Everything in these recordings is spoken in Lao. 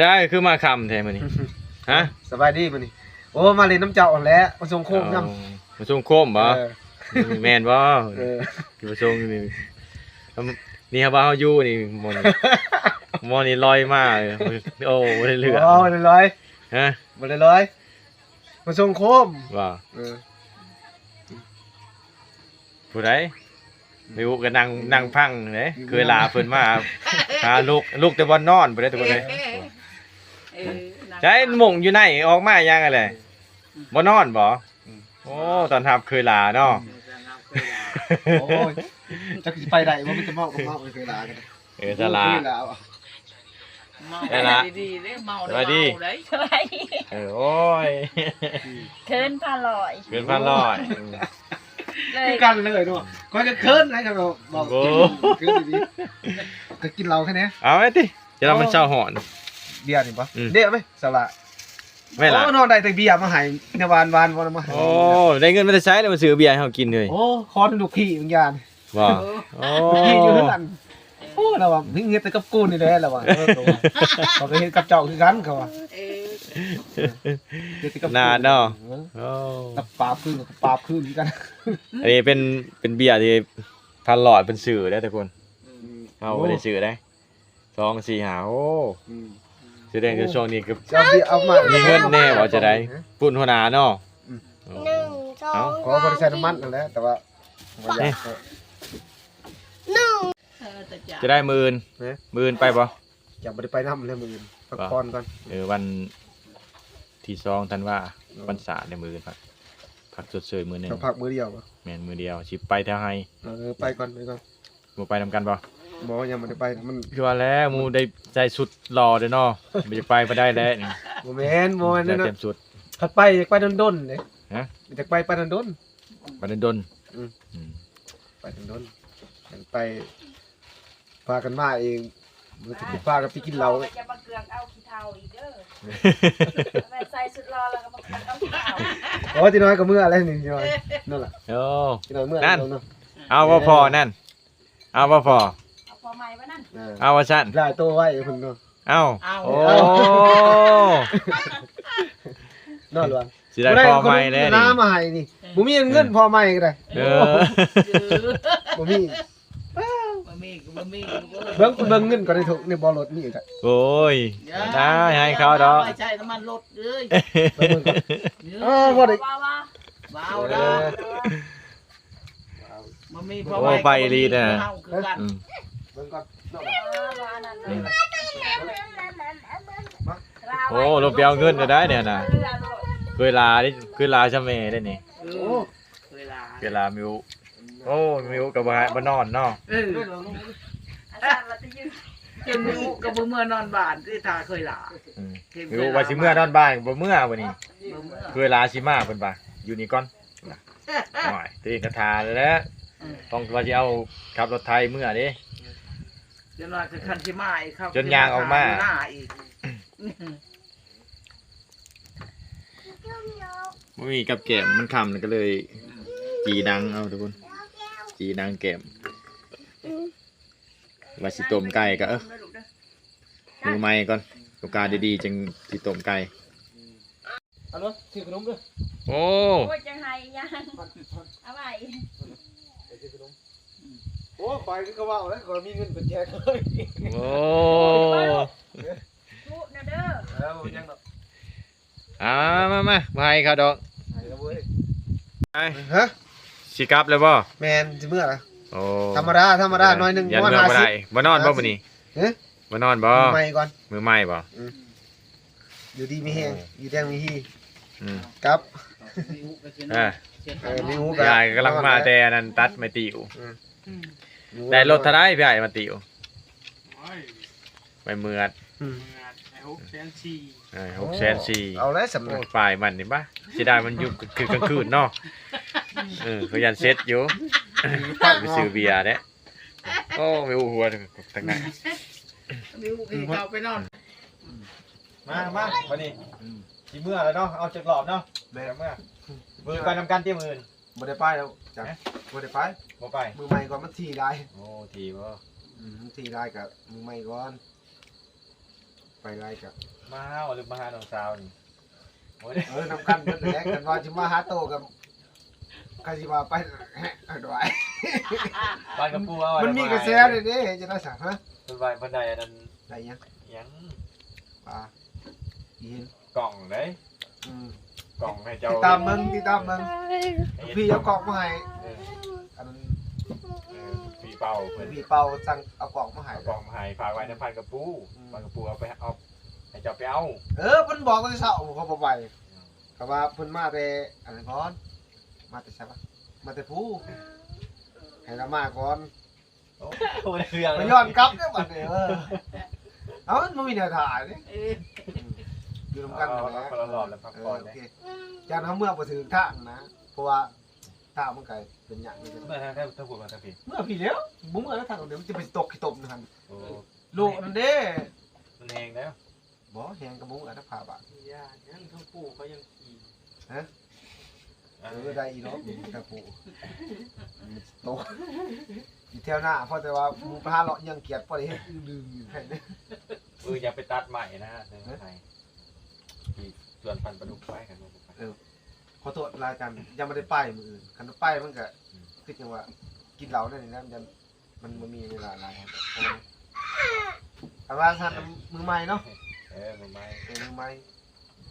ໄດ້ຄືມາຄ່ຳແທ້ມື້ນີ້ ຮະ? ສະບາຍດີມື້ນີ້. ໂອ້ ມາຫຼິ້ນນຳເຈົ້າຫັ້ນແຫຼະ ມາສົ່ງໂຄມນຳ. ເອົາ ມາສົ່ງໂຄມບໍ? ເອີ ແມ່ນບໍ? ເອີ ຊິມາສົ່ງນີ້ ນີ້ເຮົາວ່າເຮົາຢູ່ນີ້ ໝໍນີ້ ໝໍນີ້ລອຍມາ. ໂອ້ ບໍ່ໄດ້ເລື່ອງ. ບໍ່ໄດ້ລອຍ. ຮະ? ບໍ່ໄດ້ລອຍ. ມາສົ່ງໂຄມບໍ່? ເອີ ຜູ້ໃດ? ອືມ ໄປອຸກະນັ່ງ ອືມ ນັ່ງຟັງເດ້. ອືມ ເຄີຍລາເພິ່ນມາຫາລູກ ລູກແຕ່ບ່ອນນອນພຸ້ນເດ້ທຸກຄົນເດ້. ເອີ ໃຊ້ມຸ້ງຢູ່ໃນ ອອກມາຫຍັງຫັ້ນແຫຼະ. ອືມ ບໍ່ນອນບໍ່? ອືມ ໂອ້ ຕ້ອນຮັບເຄີຍລາເນາະ. ອືມ ໂອ້ຍ ຈັກຊິໄປໄດ້ບໍ່? ມີແຕ່ເມົາກັບເມົາເຄີຍລາກັນ. ເອີ ສະຫຼາ ເຄີຍລາ ເອົາ ໄດ້ລະ ດີໆເດ້ ເມົາ ສະບາຍດີ ເມົາໄດ້. ສະບາຍດີ. ເອີ ໂອ້ຍ ເຂີນພາລອຍ ເຂີນພາລອຍ. ອືມ ຄືກັນເລີຍເນາະ ຂ້ອຍກໍເຂີນໃນຄັນເວົ້າ ໂອ້ ເຂີນດີໆ ກໍກິນເຫຼົ້າແຄ່ນີ້. ເອົາໄວ້ຕິ ຈະລະມັນເຊົາຮ້ອນ. ເບຍນີ້ບໍ່? ອືມ ເດ້ໄວ້ສະຫຼາ ແມ່ນລະ. ໂອ້ ເນາະ ໄດ້ແຕ່ເບຍມາໃຫ້ ແນວຫວານໆບໍ່ນຳມາໃຫ້. ໂອ້ ໄດ້ເງິນມາແຕ່ໃສແລ້ວມາຊື້ເບຍໃຫ້ເຮົາກິນເລີຍ? ໂອ້ ຂໍນຳລູກພີ່ບາງຢ່າງ. ບໍ່? ໂອ້ ໂອ້ ຢູ່ເຮືອນ. ໂອ້ ລາວວ່າ ເຮັດແຕ່ກັບກູນີ້ແຫຼະ ລາວວ່າ. ເອີ ເຂົາກໍເຮັດກັບເຈົ້າຄືກັນ ເຂົາວ່າ. ເອີ ເຮັດແຕ່ກັບກູນາເນາະ. ເອີ ໂອ້ ກັບປາບຄືນ ກັບປາບຄືນຄືກັນ. ອັນນີ້ເປັນ ເປັນເບຍທີ່ພັນຮ້ອຍເພິ່ນຊື້ເດ້ທຸກຄົນ. ອືມ ເຮົາບໍ່ໄດ້ຊື້ເດ້. ສອງ ສີ່ ຫ້າ ໂອ້ ອືມ ສະແດງວ່າຊ່ວງນີ້ກໍ ເອົາມາ ມີເງິນແດ່ບໍ່ ຈັ່ງໃດ? ປຸ້ນຫົວໜ້າເນາະ. ອືມ ໜຶ່ງ ສອງ ເອົາ ສາມ ຂໍບໍ່ໄດ້ໃສ່ນ້ຳມັນຫັ້ນແຫຼະ ແຕ່ວ່າ ໜຶ່ງ ຈະໄດ້ມື້ອື່ນ ມື້ອື່ນໄປບໍ່? ຈະບໍ່ໄດ້ໄປນຳແລ້ວມື້ອື່ນ ພັກຜ່ອນກ່ອນ. ເອີ ວັນທີສອງທັນວາ ວັນຊາດໃນມື້ອື່ນ ພັກ ພັກຊົດເຊີຍມື້ໜຶ່ງ. ເຈົ້າພັກມື້ດຽວບໍ່? ແມ່ນ ມື້ດຽວ ຊິໄປແຖວໄຮ່. ເອີ ໄປກ່ອນ ໄປກ່ອນ. ບໍ່ໄປນຳກັນບໍ່? ບໍ່ ຍັງບໍ່ໄດ້ໄປ ມັນ ຄືວ່າແລ້ວ ໝູ່ໄດ້ໃສ່ຊຸດຫຼໍ່ເດ້ເນາະ ບໍ່ຢາກໄປບໍ່ໄດ້ແລ້ວນີ້. ບໍ່ແມ່ນ ບໍ່ແມ່ນນັ້ນນະ ຕຽມຊຸດ. ຄັນໄປຢາກໄປດົນໆເດ້. ຮະ? ຢາກໄປ ໄປດົນໆ ໄປດົນໆ. ອືມ ອືມ ໄປດົນໆ ຄັນໄປ ພາກັນມາເອງ ບໍ່ໄດ້ພາກັນໄປກິນເຫຼົ້າ. ຢ່າມາເກືອກເອົາຂີ້ເຖົ້າອີກເດີ ແມ່ນໃສ່ຊຸດຫຼໍ່ແລ້ວກໍມາເກືອກເອົາຂີ້ເຖົ້າ. ໂອ້ ຕິນ້ອຍກໍເມືອແລ້ວນີ້ ຕິນ້ອຍ ນັ້ນລະ. ໂອ້ ຕິນ້ອຍເມືອ ນັ້ນ ເນາະ ເອົາບໍ່ພໍນັ້ນ. ເອົາບໍ່ພໍ? ເອົາພໍໃໝ່ບໍ່ນັ້ນ? ເອີ ເອົາວ່າຊັ້ນ ຫຼາຍໂຕໄວ້ເພິ່ນເນາະ. ເອົາ ເອົາ ໂອ້ ເນາະຫຼວງ ຊິໄດ້ພໍໃໝ່ແລ້ວນີ້ ມາໃຫ້ນີ້. ເອີ ບໍ່ມີເງິນພໍໃໝ່ກໍໄດ້. ເອີ ບໍ່ມີ ບໍ່ມີກໍບໍ່ມີ. ເບິ່ງ ເບິ່ງເງິນກໍໄດ້ທຸກໃນບໍ່ລົດນີ້. ໂອ້ຍ ໄດ້ໃຫ້ເຂົາດອກ ໄປໃຊ້ນ້ຳມັນລົດເອີຍ. ເອີ ບໍ່ໄດ້ ວ້າວໆ ເອີ ບໍ່ມີ. ໂອ້ ໄປອີ່ຫຼີເດ້. ອືມ ເບິ່ງກ່ອນເນາະ. ອືມ ໂອ້ ລົງໄປເອົາເງິນໄດ້ໄດ໋ນີ້ນະ. ເຄີຍລາເດ້ ເຄີຍລາຊະແມ່ໄດ໋ນີ້. ໂອ້ ເຄີຍລາ ເຄີຍລາມິວ. ໂອ້ ມິວກໍບໍ່ໃຫ້ ບໍ່ນອນເນາະ. ເອີ ອາຈານວ່າຈະຢືນ ເຫັນມິວກໍບໍ່ເມືອນອນບ້ານຕິ ຖ້າເຄີຍລາ. ອືມ ມິວວ່າຊິເມືອນອນບ້ານ ບໍ່ເມືອບັດນີ້. ບໍ່ເມືອ ເຄີຍລາຊິມາ ເພິ່ນວ່າຢູ່ນີ້ກ່ອນ. ໂອ້ຍ ຕົວເອງກໍຖ້າແລ້ວແຫຼະ. ອືມ ຕ້ອງວ່າຊິເອົາຂັບລົດໄຖເມືອເດ້. ຈົນວ່າຄັນຊິມາອີກ ເຂົາຈົນຍ່າງອອກມາອີກ. ບໍ່ມີກັບແກ້ມ ມັນຄ່ຳແລ້ວກໍເລີຍ ອືມ ຈີ່ໜັງເອົາທຸກຄົນ ຈີ່ໜັງແກ້ມ. ວ່າຊິຕົ້ມໄກ່ກໍ ເອີ ມື້ໃໝ່ກ່ອນ ໂອກາດດີໆ ຈຶ່ງຊິຕົ້ມໄກ່. ເອົາເດີ ຊື້ຂະໜົມເດີ. ໂອ້ ໂອ້ຍ ຈັ່ງໃຫ້ຫຍັງ ເອົາໄວ້. ໂອ້ ຂ້ອຍຄືເວົ້າແລ້ວ ຂ້ອຍມີເງິນໄປແຈກເລີຍ. ໂອ້ ທຸນະເດີ. ເອີ ບໍ່ເປັນຫຍັງດອກ. ອ່າ ມາໆ ມາ ບໍ່ໃຫ້ເຂົາດອກ. ໄປແລ້ວເວີຍ. ໄປ ຮະ? ຊິກັບແລ້ວບໍ່? ແມ່ນ ຊິເມືອລະ. ໂອ້ ທຳມະດາ ທຳມະດາ ໜ້ອຍໜຶ່ງ ຢ້ານເມືອບໍ່ໄດ້. ບໍ່ນອນບໍ່ມື້ນີ້? ຮະ? ບໍ່ນອນບໍ່? ມື້ໃໝ່ກ່ອນ ມື້ໃໝ່ບໍ່? ອືມ ຢູ່ດີມີແຮງ ໂອ້ ຢູ່ແດງມີຮີ. ອືມ ກັບ ເອີ ເອີ ມີຫູກໍ ຍາຍກຳລັງມາແຕ່ອັນນັ້ນ ຕັດໄມ້ຕິວ. ອືມ ໄດ້ລົດເທົ່າໃດ ພີ່ອ້າຍ ມາຕິວ? ໂອ້ຍ ໄປເມືອດ ອືມ ເມືອດໃຫ້ຫົກແສນສີ່. ເອີ ຫົກແສນສີ່. ເອົາແລ້ວສ່ຳນັ້ນ. ໂອ້ຍ ປ້າຍມັນນີ້ບາ ເສຍດາຍມັນຢູ່ຄືກາງຄືນເນາະ. ເອີ ກໍຢ້ານເສັດຢູ່ ໄປຊື້ເບຍເດ້. ໂອ້ ມີຫົວ ຕັ້ງນັ້ນ ມີຫູເຂົ້າໄປນອນ. ມາ ມາ ບັດນີ້ ອືມ ຊິເມືອແລ້ວເນາະ ເອົາຈັກລອບເນາະ. ແມ່ນ ເມືອ ມື້ອື່ນໄປນຳກັນຕິ ມື້ອື່ນ. ບໍ່ໄດ້ໄປແລ້ວ ຮະ? ບໍ່ໄດ້ໄປ ບໍ່ໄປ ມື້ໃໝ່ກ່ອນ ມັນຖີ່ຫຼາຍ. ໂອ້ ຖີ່ບໍ່? ອືມ ມັນຖີ່ຫຼາຍ ກໍມື້ໃໝ່ກ່ອນ. ໄປໄວກະ ມາຫາເຮົາ ຫຼືມາຫານ້ອງສາວນີ້? ໂອ້ຍ ເອີ ນຳກັນເບິດແຫຼະ ຄັນວ່າຊິມາຫາໂຕກໍ ຄັນຊິວ່າໄປ ເອີ ດ້ວຍ ບ້ານກະປູເອົາ ມັນມີກະແສເດ້ ເຮັດຈັ່ງໃດຊະ? ຮະ? ເພິ່ນວ່າເພິ່ນໄດ້ອັນນັ້ນ ໄດ້ຫຍັງ? ຫຍັງ? ປາ ອີ່ເຫັນ ກ້ອງເດ້. ອືມ ກ້ອງໃຫ້ເຈົ້າ ຕິດຕາມເບິ່ງ ຕິດຕາມເບິ່ງ. ໃຫ້ເຫັນ ພີ່ເອົາກ້ອງມາໃຫ້ ເອີ ອັນ ເອີ ພີ່ເປົາເພິ່ນ ພີ່ເປົາສັ່ງເອົາກ້ອງມາໃຫ້ ເອົາກ້ອງມາໃຫ້ ຝາກໄວ້ນຳ ອືມ ພານກະປູ ອືມ ພານກະປູເອົາໄປ ເອົາ ໃຫ້ເຈົ້າໄປເອົາ. ເອີ ເພິ່ນບອກແຕ່ເຊົ້າ ເຂົາບໍ່ໄປ ອືມ ກະວ່າເພິ່ນມາແຕ່ອັນນັ້ນກ່ອນ ມາແຕ່ໃສວະ ມາແຕ່ພູ ໃຫ້ລາວມາກ່ອນ. ໂອ້ ບໍ່ໄດ້ເລື່ອງ ໄປຍ້ອນກັບເດ້ບັດນີ້ ເອີ ເອົາ ມັນບໍ່ມີແນວຖ່າຍເດ້ ເອີ ອືມ ຢູ່ນຳກັນ ເອົາ ນັ້ນແຫຼະ ຄົນລະຮອບແລ້ວ ເອີ ພັກຜ່ອນ ເອີ ໂອເຄ ຢ້ານເຮົາເມືອບໍ່ຖືກທາງນະ ເພາະວ່າທາງມັນກະເປັນຫຍັງ ເມືອທາງ ທາງ ທາງພຸ້ນ ມາທາງພີ້ ເມືອພີ້ແລ້ວ ບໍ່ເມືອແລ້ວ ທາງດຽວມັນຈະໄປຕົກຂີ້ຕົມຫັ້ນ. ໂອ້ ໂລກນັ້ນເດ້ ມັນແຮງແລ້ວ. ບໍ່ແຮງກະບໍ່ເມືອນະພາບາດ ຢ້ານຫຍັງ ທັງປູເຂົາຍັງຂີ່ ຮະ? ເອີ ໄດ້ອີ່ດອກ ທາງປູ ໂຕ ຢູ່ແຖວໜ້າ ພໍແຕ່ວ່າໝູ່ພາເລາະຍ່າງກຽດ ພໍໄດ້ເຮັດອຶ່ງໆຢູ່ໃຫ້ເດີ ເອີ ຢ່າໄປຕັດໄມ້ນະ ຮະ? ໃຫ້ທີ່ສວນພັນປາດຸກໄປ ຄັນບໍ່ໄປ ເອີ ຂໍໂທດຫຼາຍ ຄັນຍັງບໍ່ໄດ້ໄປມື້ອື່ນ ຄັນໄປມັນກະ ອືມ ຄືຈັ່ງວ່າກິນເຫຼົ້າແນວນີ້ນະ ມັນ ມັນບໍ່ມີເວລາຫຼາຍ ເພາະວ່າ ຄັນວ່າຊັ້ນ ເອີ ມືໃໝ່ເນາະ ເອີ ມືໃໝ່ ເອີ ມືໃໝ່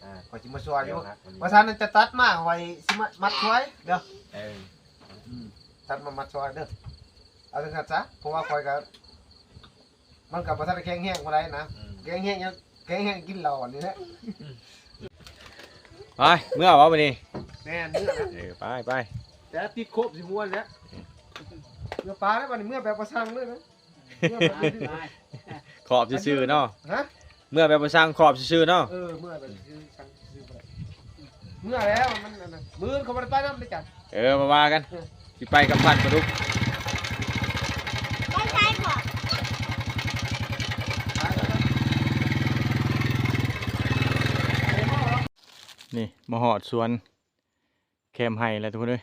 ອ່າ ຂ້ອຍຊິມາຊ່ວຍຢູ່ ວ່າຊັ້ນຈະຕັດມາ ຂ້ອຍຊິມາມັດຊ່ວຍເດີ ເອີ ອືມ ຕັດມາມັດຊ່ວຍເດີ ເອົາຈັ່ງຊັ້ນຊະ ເພາະວ່າຂ້ອຍກະ ມັນກະບໍ່ທັນໄດ້ແຂງແຮງປານໃດນະ ອືມ ແຂງແຮງຫຍັງ ແຂງແຮງກິນເຫຼົ້າອັນນີ້ແຫຼະ ອືມ ໄປ ເມືອບໍ່ບັດນີ້? ແມ່ນ ເມືອແລ້ວ ເອີ ໄປ ໄປ ແຕ່ຕິດໂຄບຊິຫົວແລ້ວ ເມືອປາແລ້ວບັດນີ້ ເມືອແບບບໍ່ສັ່ງເລີຍນະ ເມືອແບບ ຂອບຊື່ໆເນາະ ຮະ? ເມືອແບບບໍ່ສັ່ງ ຂອບຊື່ໆເນາະ ເອີ ເມືອແບບຊື່ໆ ສັ່ງຊື່ໆບໍ່ໄດ້ ເມືອແລ້ວ ມັນອັນນັ້ນ ມື້ອື່ນເຂົາບໍ່ໄດ້ໄປນຳເດ້ ເອີ ມາວ່າກັນ ເອີ ຊິໄປກັບພັນປາດຸກ ໄປໃສບໍ່? ນີ້ມາຮອດສວນແຄມໄຮ່ແລ້ວທຸກຄົນເອີຍ.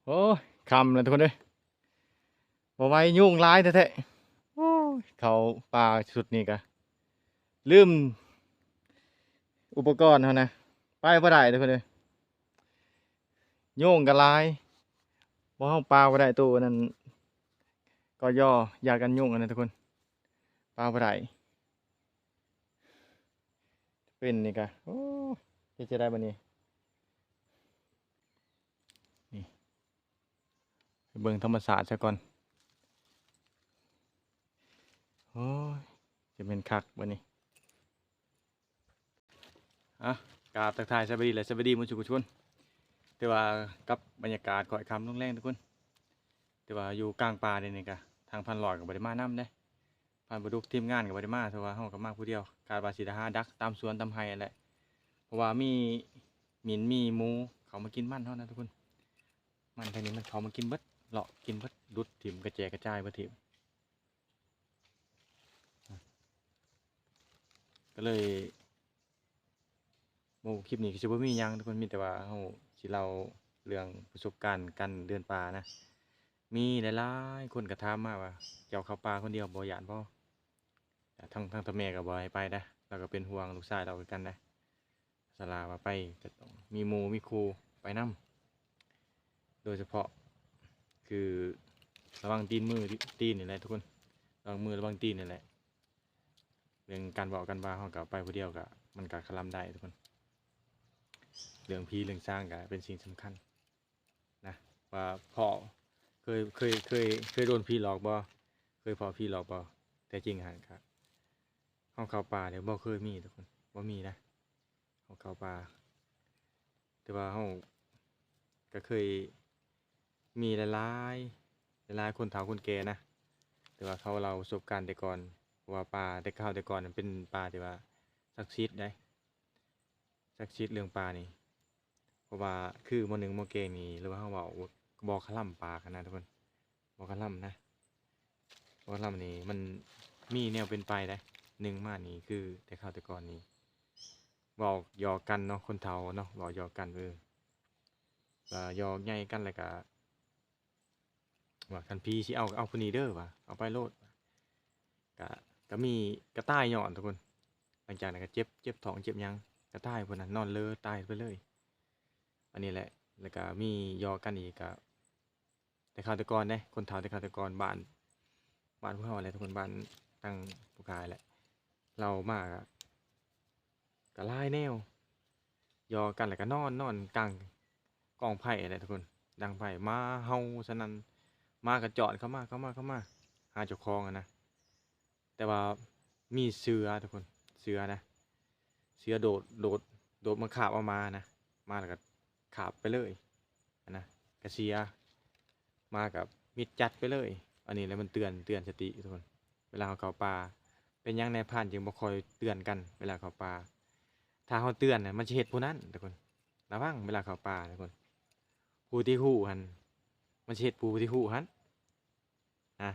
ໂອ້ຍ ຄ່ຳແລ້ວທຸກຄົນເອີຍ ບໍ່ໄຫວ ຍຸງຫຼາຍແທ້ໆ ໂອ້ຍ ເຂົ້າປ່າຊຸດນີ້ກະລືມອຸປະກອນເຮົານະ ໄປບໍ່ໄດ້ເດີເພິ່ນເອີຍ ຍຸງກະຫຼາຍ ບໍ່ ເຮົາປາບໍ່ໄດ້ ໂຕອັນນັ້ນກໍຍໍຢາກັນຍຸງຫັ້ນນະທຸກຄົນ ປາບໍ່ໄດ້ ເປັນນີ້ກະ ໂອ້ ເຮັດຈັ່ງໃດບັດນີ້ ນີ້ ໄປເບິ່ງທຳມະຊາດຊະກ່ອນ ໂອ້ຍ ຈະແມ່ນຄັກບັດນີ້ ອ່ະ ກາບທັກທາຍສະບາຍດີ ແລະ ສະບາຍດີໝົດສູ່ຄົນ ແຕ່ວ່າກັບບັນຍາກາດຄ້ອຍຄ່ຳລົງແລງທຸກຄົນ ແຕ່ວ່າຢູ່ກາງປ່ານີ້ກະ ທາງພັນລອດກະບໍ່ໄດ້ມານຳເດ້ ພັນປາດຸກ ທີມງານກະບໍ່ໄດ້ມາ ເພາະວ່າເຮົາກະມາຜູ້ດຽວ ຄາດວ່າຊິໄດ້ຫາດັກຕາມສວນຕາມໄຮ່ຫັ້ນແຫຼະ ເພາະວ່າມີໝິນ ມີໝູ ເຂົ້າມາກິນມັນເຮົານະທຸກຄົນ ມັນທາງນີ້ມັນເຂົ້າມາກິນເບິດ ເລາະກິນເບິດ ດຸດຖິ້ມກະແຈກະຈາຍເບິດທີບ ກະເລີຍ ໂອ້ ຄລິບນີ້ກະຊິບໍ່ມີຫຍັງທຸກຄົນ ມີແຕ່ວ່າເຮົາຊິເລົ່າເລື່ອງປະສົບການການເດີນປ່ານະ ມີຫຼາຍໆຄົນກະຖາມມາວ່າ ເຈົ້າເຂົ້າປ່າຄົນດຽວບໍ່ ຢ້ານບໍ່? ທາງ ທາງຕາແມ່ກະບໍ່ໃຫ້ໄປເດ້ ລາວກະເປັນຫ່ວງລູກຊາຍລາວຄືກັນເດ້ ສາລາວ່າໄປກະຕ້ອງມີໝູ່ມີຄູ່ໄປນຳ ໂດຍສະເພາະຄືລະວັງຕີນມື ຕີນນີ້ແຫຼະທຸກຄົນ ລະວັງມືລະວັງຕີນນີ້ແຫຼະ ເລື່ອງການເວົ້າການວ່າເຮົາກະໄປຜູ້ດຽວກະ ມັນກະຄະລຳໄດ້ທຸກຄົນ ເລື່ອງຜີເລື່ອງສາງກະເປັນສິ່ງສຳຄັນນະ ວ່າພໍ້ ເຄີຍ ເຄີຍ ເຄີຍ ເຄີຍໂດນຜີຫຼອກບໍ່? ເຄີຍພໍ້ຜີຫຼອກບໍ່? ແທ້ຈິງຫັ້ນກະ ເຮົາເຂົ້າປ່າແລ້ວບໍ່ເຄີຍມີທຸກຄົນ ບໍ່ມີນະ ເຮົາເຂົ້າປ່າ ແຕ່ວ່າເຮົາກະເຄີຍມີຫຼາຍໆ ຫຼາຍໆຄົນເຖົ້າຄົນແກ່ນະ ແຕ່ວ່າເຂົາເລົ່າປະສົບການແຕ່ກ່ອນ ເພາະວ່າປ່າແຕ່ເກົ່າແຕ່ກ່ອນນັ້ນເປັນປ່າທີ່ວ່າສັກສິດໃດ ສັກສິດເລື່ອງປ່ານີ້ ເພາະວ່າຄືໝໍໜຶ່ງໝໍແກງນີ້ ຫຼືວ່າເຮົາເວົ້າ ບໍ່ຄະລຳປາກຫັ້ນນະທຸກຄົນ ບໍ່ຄະລຳນະ ບໍ່ຄະລຳນີ້ມັນມີແນວເປັນໄປໄດ໋. ໜຶ່ງມານີ້ຄືແຕ່ຄາວແຕ່ກ່ອນນີ້ ເວົ້າຢອກກັນເນາະ ຄົນເຖົ້າເນາະ ເວົ້າຢອກກັນ ເອີ ກໍຢອກໃຫຍ່ກັນ ແລ້ວກໍວ່າ ຄັນຜີຊິເອົາກໍເອົາຜູ້ນີ້ເດີວ່າ ເອົາໄປໂລດ ກະ ກະມີ ກະຕາຍຍ້ອນທຸກຄົນ. ຫຼັງຈາກນັ້ນກະເຈັບ ເຈັບທ້ອງເຈັບຫຍັງ ກະຕາຍພຸ້ນນະ ນອນເລີຕາຍໄປເລີຍ. ອັນນີ້ແຫຼະ ແລ້ວກະມີຢອກກັນອີກ ກະ ແຕ່ຄາວແຕ່ກ່ອນເດ້ ຄົນເຖົ້າແຕ່ຄາວແຕ່ກ່ອນ ບ້ານ ບ້ານພວກເຮົາແຫຼະທຸກຄົນ ບ້ານທາງຜູ້ຂາຍແຫຼະ ເລົ່າມາກະ ກະຫຼາຍແນວ ຢອກກັນ ແລ້ວກະນອນ ນອນກາງກອງໄຟຫັ້ນແຫຼະທຸກຄົນ ດັງໄຟ ໝາເຫົ່າສະນັ້ນ ໝາກະຈອນເຂົ້າມາ ເຂົ້າມາ ເຂົ້າມາຫາເຈົ້າຂອງຫັ້ນນະ. ແຕ່ວ່າມີເສືອທຸກຄົນ ເສືອນະ ເສືອໂດດ ໂດດ ໂດດມາຄາບເອົາໝານະ ມາແລ້ວກໍຄາບໄປເລີຍຫັ້ນນະ ກະເສຍ ໝາກໍມິດຈັດໄປເລີຍ. ອັນນີ້ແຫຼະມັນເຕືອນ ເຕືອນສະຕິທຸກຄົນ ເວລາເຮົາເຂົ້າປ່າ. ເປັນຫຍັງນາຍພານຈຶ່ງບໍ່ຄ່ອຍເຕືອນກັນເວລາເຂົ້າປ່າ? ຖ້າເຮົາເຕືອນນະ ມັນຊິເຮັດຜູ້ນັ້ນທຸກຄົນ. ລະວັງເວລາເຂົ້າປ່າທຸກຄົນ ຜູ້ທີ່ຮູ້ຫັ້ນ ມັນຊິເຮັດຜູ້ທີ່ຮູ້ຫັ້ນ. ນະ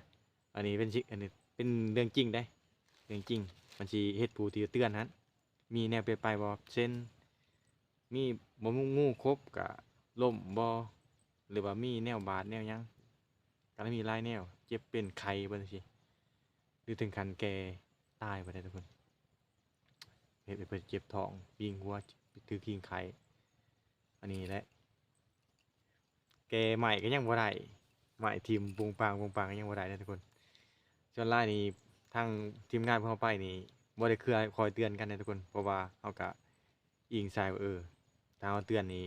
ອັນນີ້ເປັນ ອັນນີ້ເປັນເລື່ອງຈິງເດ້ ເລື່ອງຈິງ. ມັນຊິເຮັດຜູ້ທີ່ເຕືອນຫັ້ນ ມີແນວເປັນໄປບໍ່ ເຊັ່ນ ມີບໍ່ ງ- ງ- ງູຄົບກະລົ້ມບໍ່ ຫຼືວ່າມີແນວບາດແນວຫຍັງ ກະມີຫຼາຍແນວ ເຈັບເປັນໄຂ້ໄປຈັ່ງຊີ້ ຫຼືເຖິງຂັ້ນແກ່ຕາຍໄປໄດ້ທຸກຄົນ. ເຮັດໃຫ້ເພິ່ນເຈັບທ້ອງ ວິງຫົວ ຖືຄີງໄຂ້ ອັນນີ້ແຫຼະ. ແກ່ໄມ້ກໍຍັງບໍ່ໄດ້ ໄມ້ຖິ້ມປຸງປັງ ປຸງປັງກໍຍັງບໍ່ໄດ້ເດ້ທຸກຄົນ. ສ່ວນຫຼາຍນີ້ ທາງທີມງານພວກເຮົາໄປນີ້ ບໍ່ໄດ້ເຄືອຄອຍເຕືອນກັນເດ້ທຸກຄົນ ເພາະວ່າເຮົາກະອີງໃສ່ວ່າ ເອີ ຖ້າເຮົາເຕືອນນີ້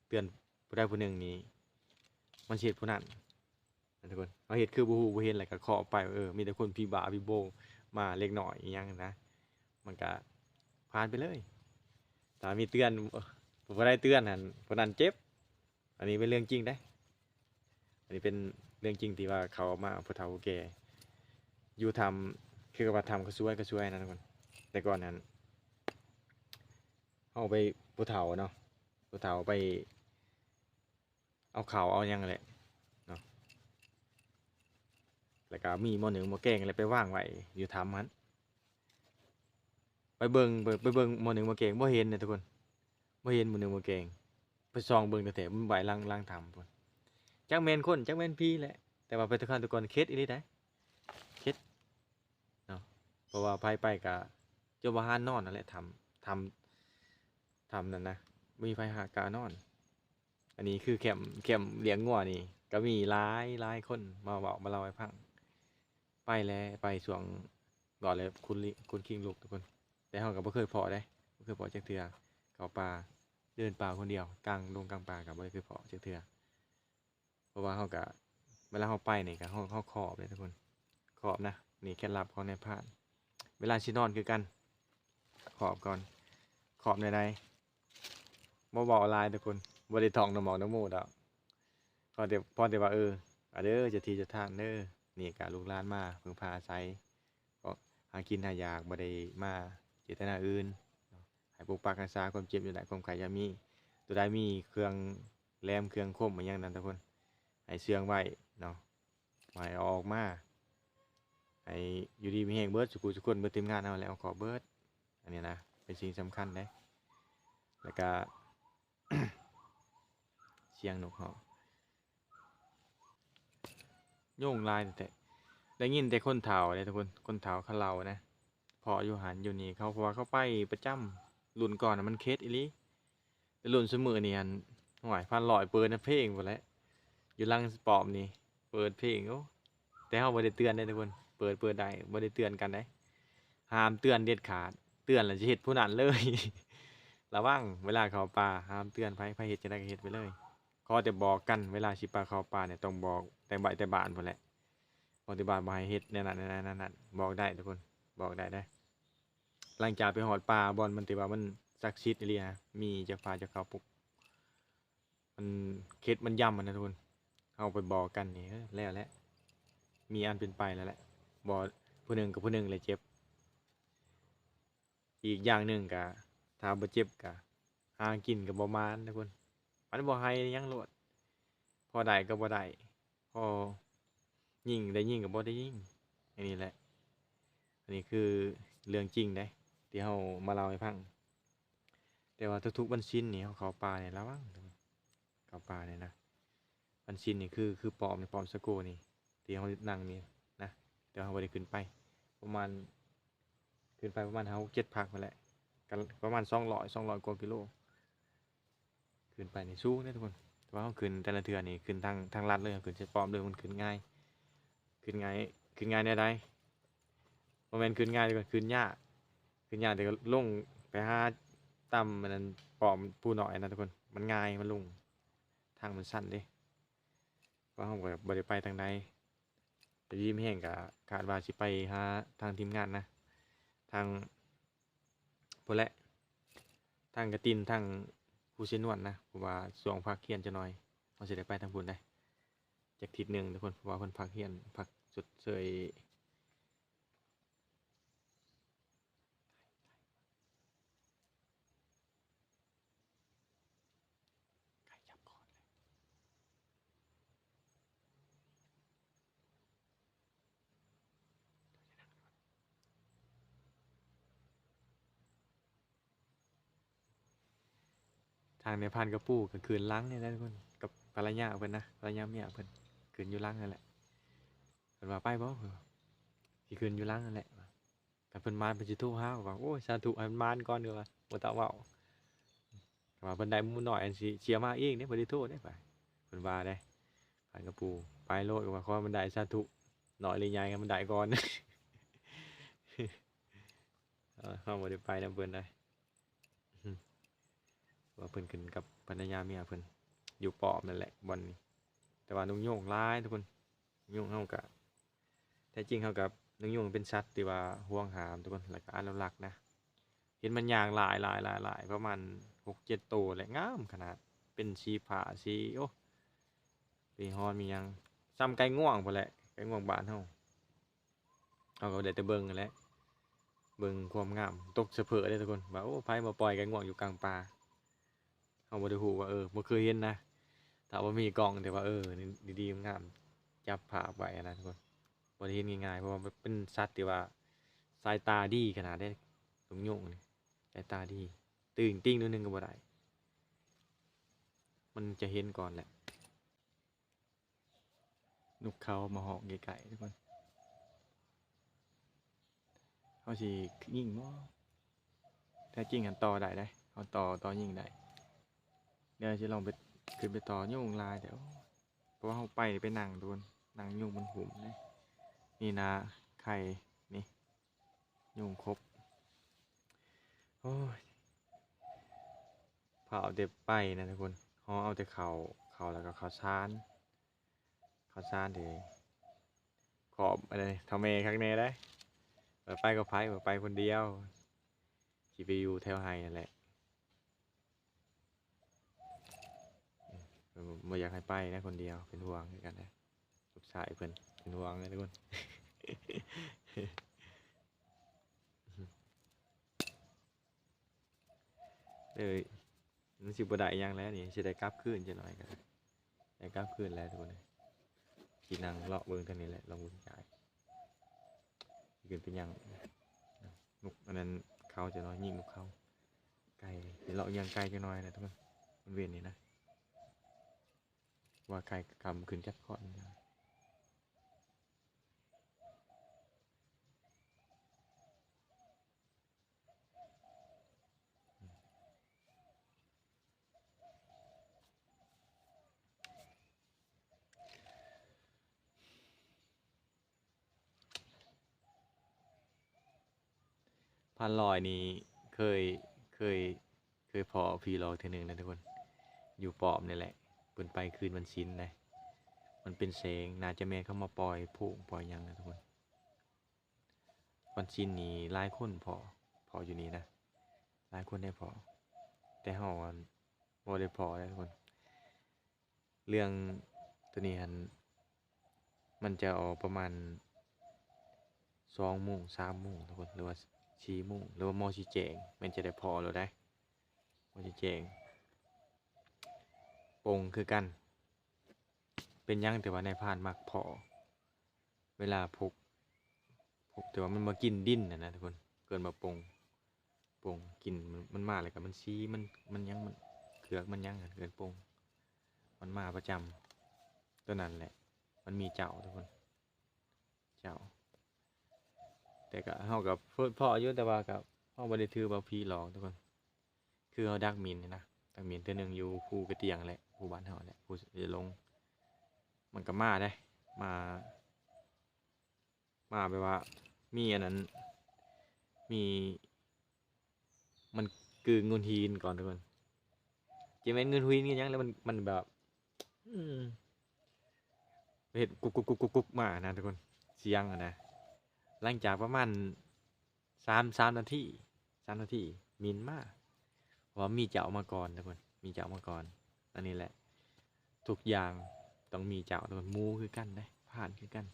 ເຕືອນຜູ້ໃດຜູ້ໜຶ່ງນີ້ ມັນຊິເຮັດຜູ້ນັ້ນ ທຸກຄົນ. ເຮົາເຮັດຄືບໍ່ຮູ້ບໍ່ເຫັນ ແລ້ວກໍເຄາະໄປ ເອີ ມີແຕ່ຄົນຜີບ້າຜີໂບງມາເລັກນ້ອຍອີ່ຫຍັງນະ ມັນກະຜ່ານໄປເລີຍ. ຖ້າມີເຕືອນ ຜູ້ໃດເຕືອນຫັ້ນ ຜູ້ນັ້ນເຈັບ. ອັນນີ້ເປັນເລື່ອງຈິງເດ້ ອັນນີ້ເປັນເລື່ອງຈິງທີ່ວ່າເຂົາມາ ຜູ້ເຖົ້າຜູ້ແກ່ຢູ່ຖ້ຳ ຄືວ່າຖ້ຳກະຊວຍ ກະຊວຍນັ້ນທຸກຄົນ. ແຕ່ກ່ອນນັ້ນເຮົາໄປ ຜູ້ເຖົ້າເນາະ ຜູ້ເຖົ້າໄປ ເອົາເຂົ້າເອົາຫຍັງແຫຼະເນາະ ແລ້ວກະມີໝໍ້ໜຶ້ງໝໍ້ແກງແຫຼະໄປວາງໄວ້ຢູ່ຖ້ຳຫັ້ນ. ໄປເບິ່ງ ໄປ ໄປເບິ່ງໝໍ້ໜຶ້ງໝໍ້ແກງ ບໍ່ເຫັນເດ້ທຸກຄົນ ບໍ່ເຫັນໝໍ້ໜຶ້ງໝໍ້ແກງ. ໄປສ່ອງເບິ່ງແທ້ໆ ມັນໄວ້ຫຼັງ ຫຼັງຖ້ຳພຸ້ນ. ຈັກແມ່ນຄົນ ຈັກແມ່ນຜີແຫຼະ ແຕ່ວ່າໄປແຕ່ຄາວແຕ່ກ່ອນ ເຂັດອີ່ຫຼີໃດ໋ ເຂັດເນາະ. ເພາະວ່າໃຜໄປກະຈົບວ່າຫານອນຫັ້ນແຫຼະ ຖ້ຳ ຖ້ຳ ຖ້ຳນັ້ນນະ ບໍ່ມີໃຜຫາກະນອນ. ອັນນີ້ຄືແຄມ ແຄມລ້ຽງງົວນີ້ ກໍມີຫຼາຍ ຫຼາຍຄົນມາເວົ້າມາເລົ່າໃຫ້ຟັງ. ໄປແຫຼະ ໄປຊ່ວງ ເວົ້າແລ້ວຂົນ ຂົນຄີງລຸກທຸກຄົນ. ແຕ່ເຮົາກໍບໍ່ເຄີຍພໍ້ເດ້ ບໍ່ເຄີຍພໍ້ຈັກເທື່ອ ເຂົ້າປ່າ ເດີນປ່າຄົນດຽວ ກາງດົງກາງປ່າ ກໍບໍ່ໄດ້ເຄີຍພໍ້ຈັກເທື່ອ. ເພາະວ່າເຮົາກະ ເວລາເຮົາໄປນີ້ກະ ເຮົາ ເຮົາຂອບເດ້ທຸກຄົນ ຂອບນະ. ນີ້ເຄັດລັບຂອງນາຍພານ ເວລາຊິນອນຄືກັນ ຂອບກ່ອນ. ຂອບແນວໃດ? ບໍ່ເວົ້າຫຼາຍທຸກຄົນ ບໍ່ໄດ້ທ່ອງນຳໝອກນຳໝູດອກ. ຂໍແຕ່ ພໍແຕ່ວ່າ ເອີ ອາເດີ ເຈົ້າທີ່ເຈົ້າທາງເດີ ນີ້ກະລູກຫຼານມາເພິ່ງພາອາໄສ ເພາະຫາກິນຫາຢາກ ບໍ່ໄດ້ມາເຈດຕະນາອື່ນເນາະ ໃຫ້ປົກປັກຮັກສາຄວາມເຈັບຢ່າໄດ້ ຄວາມໄຂ້ຢ່າມີ. ຕົວໃດມີເຄື່ອງແຫຼມເຄື່ອງຄົມອີ່ຫຍັງນັ້ນທຸກຄົນ ໃຫ້ເຊື່ອງໄວ້ເນາະ ບໍ່ໃຫ້ເອົາອອກມາ ໃຫ້ຢູ່ດີມີແຮງເບິດ ສຸຂູສຸຄົນ ເບິດທີມງານເຮົາແຫຼະ ເອົາຂອບເບິດ. ອັນນີ້ນະ ເປັນສິ່ງສຳຄັນເດ້. ແລ້ວກະ ສຽງນົກເຮົາ ໂຍງຫຼາຍແທ້ໆ ໄດ້ຍິນແຕ່ຄົນເຖົ້າເດ້ທຸກຄົນ ຄົນເຖົ້າເຂົາເລົ່ານະ ເພາະຢູ່ຫັ້ນຢູ່ນີ້ເຂົາ ເພາະວ່າເຂົາໄປປະຈຳ. ລຸ້ນກ່ອນນະມັນເຂັດອີ່ຫຼີ ແຕ່ລຸ້ນຊຸມື້ນີ້ຫັ້ນ ໂອ້ຍ ພັນຮ້ອຍເປີດແຕ່ເພງພຸ້ນແຫຼະ ຢູ່ຫຼັງປ້ອມນີ້ ເປີດເພງ ໂອ້ ແຕ່ເຮົາບໍ່ໄດ້ເຕືອນເດ້ທຸກຄົນ ເປີດ ເປີດໄດ້ ບໍ່ໄດ້ເຕືອນກັນເດ້ ຫ້າມເຕືອນເດັດຂາດ ເຕືອນແລ້ວຊິເຮັດຜູ້ນັ້ນເລີຍ. ລະວັງເວລາເຂົ້າປ່າ ຫ້າມເຕືອນໃຜ ໃຜເຮັດຈັ່ງໃດກໍເຮັດໄປເລີຍ. ຂໍແຕ່ບອກກັນ ເວລາຊິປາເຂົ້າປ່ານີ້ ຕ້ອງບອກແຕ່ໄວ້ແຕ່ບ້ານພຸ້ນແຫຼະ ບອກແຕ່ບ້ານບໍ່ໃຫ້ເຮັດແນວນັ້ນແນວນັ້ນ ບອກໄດ້ທຸກຄົນ ບອກໄດ້ເດ້. ຫຼັງຈາກໄປຮອດປ່າບ່ອນມັນ ທີ່ວ່າມັນສັກສິດອີ່ຫຼີນະ ມີເຈົ້າປ່າເຈົ້າເຂົາປົກ ມັນເຂັດມັນຢ້ຳຫັ້ນນະທຸກຄົນ ເຮົາໄປບອກກັນນີ້ ເອີ ແລ້ວແຫຼະ ມີອັນເປັນໄປແລ້ວແຫຼະ ບໍ່ ຜູ້ໜຶ່ງກັບຜູ້ໜຶ່ງແຫຼະເຈັບ. ອີກຢ່າງໜຶ່ງກະ ຖ້າບໍ່ເຈັບກະຫາກິນກະບໍ່ໝານທຸກຄົນ ມັນບໍ່ໃຫ້ຫຍັງໂລດ. ພໍໄດ້ກໍບໍ່ໄດ້ ພໍຍິງໄດ້ຍິງກໍບໍ່ໄດ້ຍິງ. ອັນນີ້ແຫຼະ ອັນນີ້ຄືເລື່ອງຈິງເດ້ ທີ່ເຮົາມາເລົ່າໃຫ້ຟັງ. ແຕ່ວ່າທຸກໆວັນສິນນີ້ ເຮົາເຂົ້າປ່ານີ້ລະວັງ ເຂົ້າປ່ານີ້ນະ. ວັນສິນນີ້ຄື ຄືປ້ອມນີ້ ປ້ອມສະໂກນີ້ ທີ່ເຮົານັ່ງນີ້ນະ ແຕ່ວ່າເຮົາບໍ່ໄດ້ຂຶ້ນໄປ ປະມານ ຂຶ້ນໄປປະມານຫ້າຫົກເຈັດພັກພຸ້ນແຫຼະ ກໍປະມານສອງຮ້ອຍ ສອງຮ້ອຍກວ່າກິໂລ. ຂຶ້ນໄປນີ້ສູງເດ້ທຸກຄົນ ແຕ່ວ່າເຮົາຂຶ້ນແຕ່ລະເທື່ອນີ້ ຂຶ້ນທາງ ທາງລັດເລີຍ ເຮົາຂຶ້ນໃສ່ປ້ອມເລີຍ ມັນຂຶ້ນງ່າຍ. ຂຶ້ນງ່າຍ ຂຶ້ນງ່າຍແນວໃດ? ບໍ່ແມ່ນຂຶ້ນງ່າຍເດ້ ຂຶ້ນຍາກ ຂຶ້ນຍາກ ແຕ່ກໍລົງໄປຫາຕ່ຳ ອັນນັ້ນ ປ້ອມພູນ້ອຍນະທຸກຄົນ ມັນງ່າຍ ມັນລົງ ທາງມັນຊັນເດ້. ວ່າເຮົາກໍບໍ່ໄດ້ໄປທາງໃດ ຢູ່ດີມີແຮງ ກໍຄາດວ່າຊິໄປຫາທາງທີມງານນະ ທາງພຸ້ນແຫຼະ ທາງກະຕິນ ທາງພູເຊນວນນະ ເພາະວ່າຊ່ວງພັກຮຽນຈັກໜ່ອຍ ເຮົາຊິໄດ້ໄປທາງພຸ້ນໄດ໋ ຈັກທິດໜຶ່ງທຸກຄົນ ເພາະວ່າເພິ່ນພັກຮຽນ ພັກຊົດເຊີຍ. ໃກ້ຈັບຄອນແລ້ວ. ທາງນາຍພານກະປູກໍຂຶ້ນຫຼັງນີ້ແຫຼະທຸກຄົນ ກັບພັນລະຍາເພິ່ນນະ ພັນລະຍາເມຍເພິ່ນ ຂຶ້ນຢູ່ຫຼັງນັ້ນແຫຼະ. ເພິ່ນວ່າ ໄປບໍ່? ເພິ່ນວ່າ ຊິຂຶ້ນຢູ່ຫຼັງນັ້ນແຫຼະ. ຄັນເພິ່ນມາເພິ່ນຊິໂທຫາ ຂ້ອຍວ່າ ໂອ້ຍ ສາທຸ ໃຫ້ມັນມານກ່ອນ ຂ້ອຍວ່າ ບໍ່ຕ້ອງເວົ້າ. ຂ້ອຍວ່າເພິ່ນໄດ້ໝູ່ນ້ອຍ ອັນຊິ ຊິເອົາມາເອງເດ້ ບໍ່ໄດ້ໂທເດ້ ຂ້ອຍ ເພິ່ນວ່າເດ້ ພານກະປູ. ໄປໂລດ ຂ້ອຍວ່າ ຂໍໃຫ້ມັນໄດ້ ສາທຸ ນ້ອຍຫຼືໃຫຍ່ ໃຫ້ມັນໄດ້ກ່ອນ. ເຮົາບໍ່ໄດ້ໄປນຳເພິ່ນໃດ ວ່າເພິ່ນຂຶ້ນກັບພັນລະຍາເມຍເພິ່ນ ຢູ່ປ້ອມນັ້ນແຫຼະ ບ່ອນນີ້. ແຕ່ວ່ານົກຍູງຫຼາຍທຸກຄົນ ຍຸງເຮົາກະ ແທ້ຈິງເຮົາກະ ນົກຍູງເປັນສັດທີ່ວ່າຫວງຫ້າມທຸກຄົນ ແລ້ວກະອະນຸລັກນະ. ເຫັນມັນຍ່າງຫຼາຍໆໆ ປະມານຫົກເຈັດໂຕແຫຼະ ງາມຂະໜາດ ເປັນສີຟ້າ ສີ ໂອ້ ມີຮອນມີຫຍັງ ສ່ຳໄກ່ງວງພຸ້ນແຫຼະ ໄກ່ງວງບ້ານເຮົາ. ເຮົາກໍໄດ້ແຕ່ເບິ່ງຫັ້ນແຫຼະ ເບິ່ງຄວາມງາມ ຕົກສະເພີເດ້ທຸກຄົນ ວ່າ ໂອ້ ໃຜມາປ່ອຍໄກ່ງວງຢູ່ກາງປ່າ. ເຮົາບໍ່ໄດ້ຮູ້ວ່າ ເອີ ບໍ່ເຄີຍເຫັນນະ ຖ້າວ່າມີກ້ອງທີ່ວ່າ ເອີ ດີໆ ງາມໆ ຈັບພາບໄວ້ຫັ້ນນະທຸກຄົນ ບໍ່ໄດ້ເຫັນງ່າຍໆ ເພາະວ່າມັນເປັນສັດທີ່ວ່າສາຍຕາດີຂະໜາດເດ້ ນົກຍູງນີ້ ສາຍຕາດີ ຕຶ້ງຕິ່ງໜ້ອຍໜຶ່ງກໍບໍ່ໄດ້ ມັນຈະເຫັນກ່ອນແຫຼະ. ນົກເຂົາມາຮ້ອງໃກ້ໆ ທຸກຄົນ ເຮົາຊິຍິງບໍ່? ແທ້ຈິງຫັ້ນຕໍ່ໄດ້ເດ້ ເຮົາຕໍ່ ຕໍ່ຍິງໄດ້. ດຽວຊິລອງໄປ ຂຶ້ນໄປຕໍ່ ຍຸງຫຼາຍແທ້ ໂອ້ ເພາະວ່າເຮົາໄປ ໄປນັ່ງ ທຸກຄົນ ນັ່ງຍຸງມັນຫຸ້ມເດ້. ນີ້ນະ ໄຂ່ ນີ້ ຍຸງຄົບ ໂອ້ຍ. ພາເອົາແຕ່ໄປນະທຸກຄົນ ຫໍ່ເອົາແຕ່ເຂົ້າ ເຂົ້າແລ້ວກໍເຂົ້າສານ ເຂົ້າສານເດ້ ຂອບອັນນີ້ເຖົ້າແມ່ຄັກແນ່ໄດ໋ ວ່າໄປກັບໃຜ ວ່າໄປຄົນດຽວ ຊິໄປຢູ່ແຖວໄຮ່ຫັ້ນແຫຼະ. ບໍ່ຢາກໃຫ້ໄປນະຄົນດຽວ ເປັນຫ່ວງຄືກັນນະ ລູກຊາຍເພິ່ນເປັນຫ່ວງເດ້ທຸກຄົນ. ເອີຍ ມັນຊິບໍ່ໄດ້ຫຍັງແລ້ວນີ້ ຊິໄດ້ກັບຄືນຈັກໜ້ອຍກໍໄດ້ ໄດ້ກັບຄືນແລ້ວທຸກຄົນເອີຍ. ຊິນັ່ງເລາະເບິ່ງທາງນີ້ແຫຼະ ລອງເບິ່ງຈາຍ ຊິຂຶ້ນໄປຍ່າງນົກອັນນັ້ນເຂົາຈັກໜ້ອຍ ຍິງນົກເຂົາ ໄກ່ ຊິເລາະຍ່າງໄກ່ຈັກໜ້ອຍແຫຼະທຸກຄົນ ບະລິເວນນີ້ນະ ວ່າໄກ່ກຳຂຶ້ນຈັກຄອນ. ພັນລອຍນີ້ເຄີຍ ເຄີຍ ເຄີຍພໍ້ຜີຫຼອກເທື່ອໜຶ່ງນະທຸກຄົນ ຢູ່ປ້ອມນີ້ແຫຼະ ເພິ່ນໄປຄືນວັນສິນນະ ມັນເປັນແສງ ໜ້າຈະແມ່ນເຂົາມາປ່ອຍໂພງປ່ອຍຫຍັງນະທຸກຄົນ. ວັນສິນນີ້ຫຼາຍຄົນພໍ້ ພໍ້ຢູ່ນີ້ນະ ຫຼາຍຄົນໄດ້ພໍ້ ແຕ່ເຮົາ ອັນ ບໍ່ໄດ້ພໍ້ເດ້ທຸກຄົນ. ເລື່ອງໂຕນີ້ຫັ້ນ ມັນຈະອອກປະມານສອງໂມງ ສາມໂມງທຸກຄົນ ຫຼືວ່າສີ່ໂມງ ຫຼືວ່າມໍຊິແຈ້ງ ແມ່ນຈະໄດ້ພໍ້ໂລດໃດ໋ ມໍຊິແຈ້ງ ປົງຄືກັນ. ປັນຫຍັງ ແຕ່ວ່ານາຍພານມັກພໍ້ ເວລາພົກ ພົກ ແຕ່ວ່າມັນມາກິນດິນຫັ້ນນະທຸກຄົນ ເອີ້ນວ່າປົງ ປົງ ກິນ ມັນ ມັນມາແລ້ວກໍມັນຊີ ມັນ ມັນຫຍັງ ມັນເຂືອກ ມັນຫຍັງຫັ້ນ ເອີ້ນປົງ ມັນມາປະຈຳ ຕົວນັ້ນແຫຼະ ມັນມີເຈົ້າທຸກຄົນ ເຈົ້າ ແຕ່ກໍ ເຮົາກໍພໍ້ຢູ່ ແຕ່ວ່າກໍ ເຮົາບໍ່ໄດ້ຖືວ່າຜີຫຼອກທຸກຄົນ ຄືເຮົາດັກໝິ່ນນີ້ນະ ດັກໝິ່ນເທື່ອໜຶ່ງຢູ່ພູກະຕຽງແຫຼະ ພູບ້ານເຮົາແຫຼະ ພູສະເດລົງ ມັນກໍມາເດ້ ມາ ມາແບບວ່າ ມີອັນນັ້ນ ມີ ມັນຄືງຸນຫີນກ່ອນທຸກຄົນ ຈະແມ່ນງຸນຫີນຄືຫຍັງ ແລ້ວມັນ ມັນແບບ ອືມ ເຮັດກຸກໆໆໆມານະທຸກຄົນ ສຽງຫັ້ນນະ ຫຼັງຈາກປະມານ ສາມ ສາມນາທີ ສາມນາທີໝິ່ນມາ ເພາະວ່າມີເຈົ້າມາກ່ອນທຸກຄົນ ມີເຈົ້າມາກ່ອນ ອັນນີ້ແຫຼະ ທຸກຢ່າງຕ້ອງມີເຈົ້າທຸກຄົນ ໝູຄືກັນເດ້ ພານຄືກັນ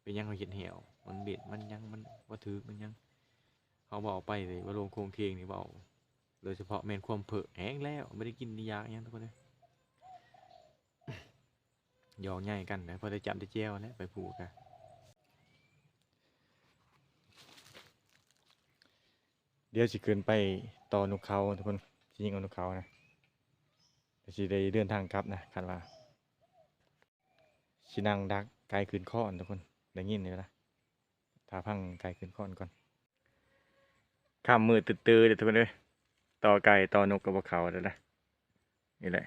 ເປັນຫຍັງເຮົາເຮັດແຫ້ວ ມັນເບັດ ມັນຫຍັງ ມັນບໍ່ຖືກ ມັນຫຍັງ ເຮົາເວົ້າໄປນີ້ ບໍ່ລົງໂຄງເຄງນີ້ເວົ້າ ໂດຍສະເພາະແມ່ນຄວາມເພີ້ແຮງແລ້ວ ບໍ່ໄດ້ກິນໄດ້ຢາກຫຍັງທຸກຄົນເອີຍ. ຫຍອກໃຫຍ່ກັນນະ ພໍໄດ້ຈ້ຳໄດ້ແຈ່ວແຫຼະ ໄປພູກະ ດຽວຊິຂຶ້ນໄປຕໍ່ນົກເຂົາທຸກຄົນ ຊິຍິງເອົານົກເຂົານະ ດຽວຊິໄດ້ເດີນທາງກັບນະ ຄາດວ່າຊິນັ່ງດັກໄກ່ຂຶ້ນຄ້ອນທຸກຄົນ ໄດ້ຍິນຢູ່ນະ ຖ້າຟັງໄກ່ຂຶ້ນຄ້ອນກ່ອນ. ຄ່ຳມືດຕຶດໆເດີທຸກຄົນເອີຍ ຕໍ່ໄກ່ຕໍ່ນົກກໍບໍ່ເຂົ້າແລ້ວນະ ນີ້ແຫຼະ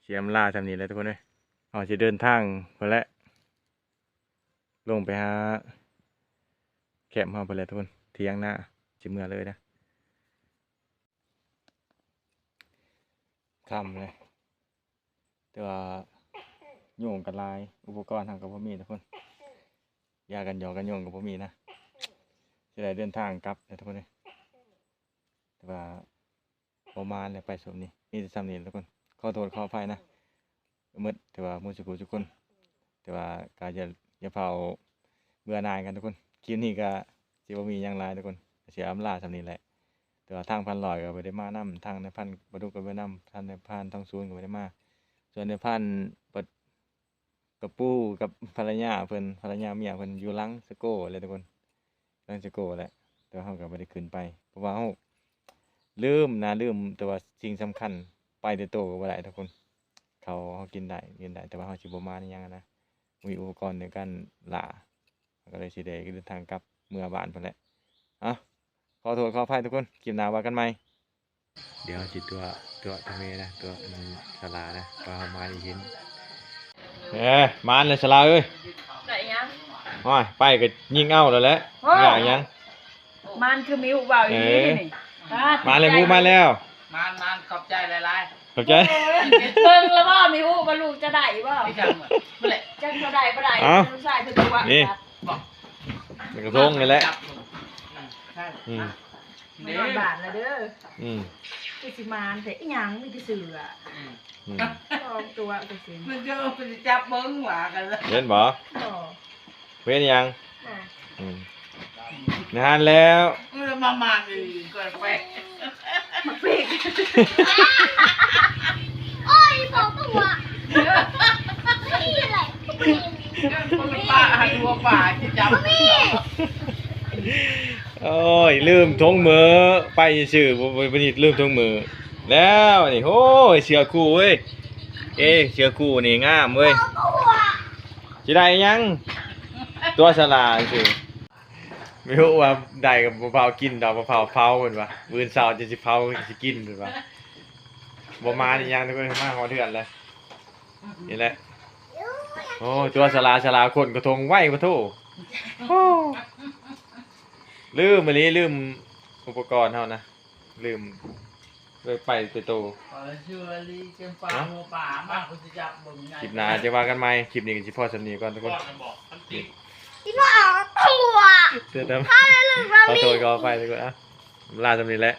ຊິອຳລາຊ່ຳນີ້ແຫຼະທຸກຄົນເອີຍ ເຮົາຊິເດີນທາງພຸ້ນແຫຼະ ລົງໄປຫາແຄມເຮົາພຸ້ນແຫຼະທຸກຄົນ ຖຽງນາ ຊິເມືອເລີຍນະ ຄ່ຳເລີຍ ແຕ່ວ່າຍຸງກໍຫຼາຍ ອຸປະກອນເຮົາກໍບໍ່ມີທຸກຄົນ ຢາກັນຢອກກັນຍຸງກໍບໍ່ມີນະ ຊິໄດ້ເດີນທາງກັບແລ້ວທຸກຄົນເອີຍ ແຕ່ວ່າບໍ່ມານແລ້ວ ໄປສົມນີ້ ມີແຕ່ຊ່ຳນີ້ທຸກຄົນ ຂໍໂທດຂໍອະໄພນະ ໝົດ ແຕ່ວ່າໝົດສູ່ຜູ້ສູ່ຄົນ ແຕ່ວ່າກໍຢ່າ ຢ່າຟ້າວເບື່ອໜ່າຍກັນທຸກຄົນ ຄລິບນີ້ກໍຊິບໍ່ມີຫຍັງຫຼາຍທຸກຄົນ ກໍຊິອຳລາຊ່ຳນີ້ແຫຼະ ແຕ່ວ່າທາງພັນຮ້ອຍກໍບໍ່ໄດ້ມານຳ ທາງນາຍພັນປາດຸກກໍບໍ່ໄດ້ນຳ ທາງນາຍພັນທອງສູນກໍບໍ່ໄດ້ມາ ສ່ວນນາຍພັນປະ ກະປູກັບພັນລະຍາເພິ່ນ ພັນລະຍາເມຍເພິ່ນຢູ່ຫຼັງສະໂກແຫຼະທຸກຄົນ ຫຼັງສະໂກແຫຼະ ແຕ່ວ່າເຮົາກໍບໍ່ໄດ້ຂຶ້ນໄປ ເພາະວ່າເຮົາລືມນະ ລືມ ແຕ່ວ່າສິ່ງສຳຄັນ ໄປແຕ່ໂຕກໍບໍ່ໄດ້ທຸກຄົນ ເຂົ້າເຮົາກິນໄດ້ ກິນໄດ້ ແຕ່ວ່າເຮົາຊິບໍ່ມານຫຍັງນະ ມີອຸປະກອນໃນການລ່າ ເຮົາກໍເລີຍຊິໄດ້ເດີນທາງກັບເມືອບ້ານພຸ້ນແຫຼະ ເອົາ ຂໍໂທດຂໍອະໄພທຸກຄົນ ຄລິບໜ້າວ່າກັນໃໝ່. ດຽວຊິຕົວະ ຕົວະທາງນີ້ນະ ຕົວະ ອືມ ສາລານະ ວ່າເຮົາມານີ້ເຫັນ ເອີ ມາແລ້ວສາລາເອີຍ ໄດ້ຫຍັງ ໂອ້ຍ ໄປກໍຍິງເອົາແລ້ວແຫຼະ ໂອ້ ຢາກຫຍັງ ມານຄືມິວເວົ້າອີ່ຫຼີນີ້ ເອີ ມາແລ້ວ ມາແລ້ວ ມານ ມານ ຂອບໃຈຫຼາຍໆ ຂອບໃຈ ເບິ່ງແລ້ວບໍ່ ມີຮູ້ວ່າລູກຈະໄດ້ບໍ່ ຈັ່ງບໍ່ໄດ້ ບໍ່ໄດ້ ເອົ້າ ລູກຊາຍເພິ່ນຕົວະ ນີ້ ກະທົງນີ້ແຫຼະ ອືມ ມາຮອດບ້ານແລ້ວເດີ ອືມ ຄືຊິມານແທ້ ອີຫຍັງມີແຕ່ເສື້ອ ອືມ ສອງຕົວຈັ່ງຊີ້ ມັນກໍເອົາໄປຈັບເບິ່ງວ່າກັນ ເຫັນບໍ່ ບໍ່ ເຫັນຫຍັງ ບໍ່ ອືມ ນັ້ນແຫຼະ ເອີ ມາ ມາອີກກ່ອນໄປ ໝາກພິກ ໂອ້ຍ ບໍ່ຕົວະ ນີ້ແຫຼະ ປາ ຫັນຫົວປາຊິຈັບ ໂອ້ຍ ລືມຖົງມື ໄປຊື່ໆ ບໍ່ ບໍ່ ບໍ່ ລືມຖົງມື ແລ້ວນີ້ ໂອ້ຍ ເສື້ອຄູ່ເວີຍ ເອີ ເສື້ອຄູ່ນີ້ງາມເວີຍ ຊິໄດ້ຫຍັງ ຕົວະສາລາຊື່ ບໍ່ຮູ້ວ່າໄດ້ກໍບໍ່ເຜົາກິນດອກ ບໍ່ເຜົາເຜົາເພິ່ນວ່າ ມື້ອື່ນເຊົ້າຈັ່ງຊິເຜົາ ຈັ່ງຊິກິນເພິ່ນວ່າ ບໍ່ມານີ້ຫຍັງ ທຸກຄົນ ມາຮອດເຮືອນແລ້ວ ນີ້ແຫຼະ ໂອ້ ຕົວະສາລາ ສາລາຂົນກະທົງໄວປະໂທ້ ໂອ້ ລືມອີ່ຫຼີ ລືມອຸປະກອນເຮົານະ ລືມ ເລີຍໄປແຕ່ໂຕ ເອີ ເຊື່ອລີເຕັມປາກ ເນາະ ຫົວປາມາ ເພິ່ນຊິຈັບເບິ່ງໃນ ຄລິບໜ້າຈະວ່າກັນໃໝ່ ຄລິບນີ້ກໍຊິພໍສ່ຳນີ້ກ່ອນທຸກຄົນ ທີ່ວ່າເອົາຕົວະ ເສື້ອດຳ ຂໍໂທດຂໍອະໄພທຸກຄົນ ອະ ລາສ່ຳນີ້ແຫຼະ.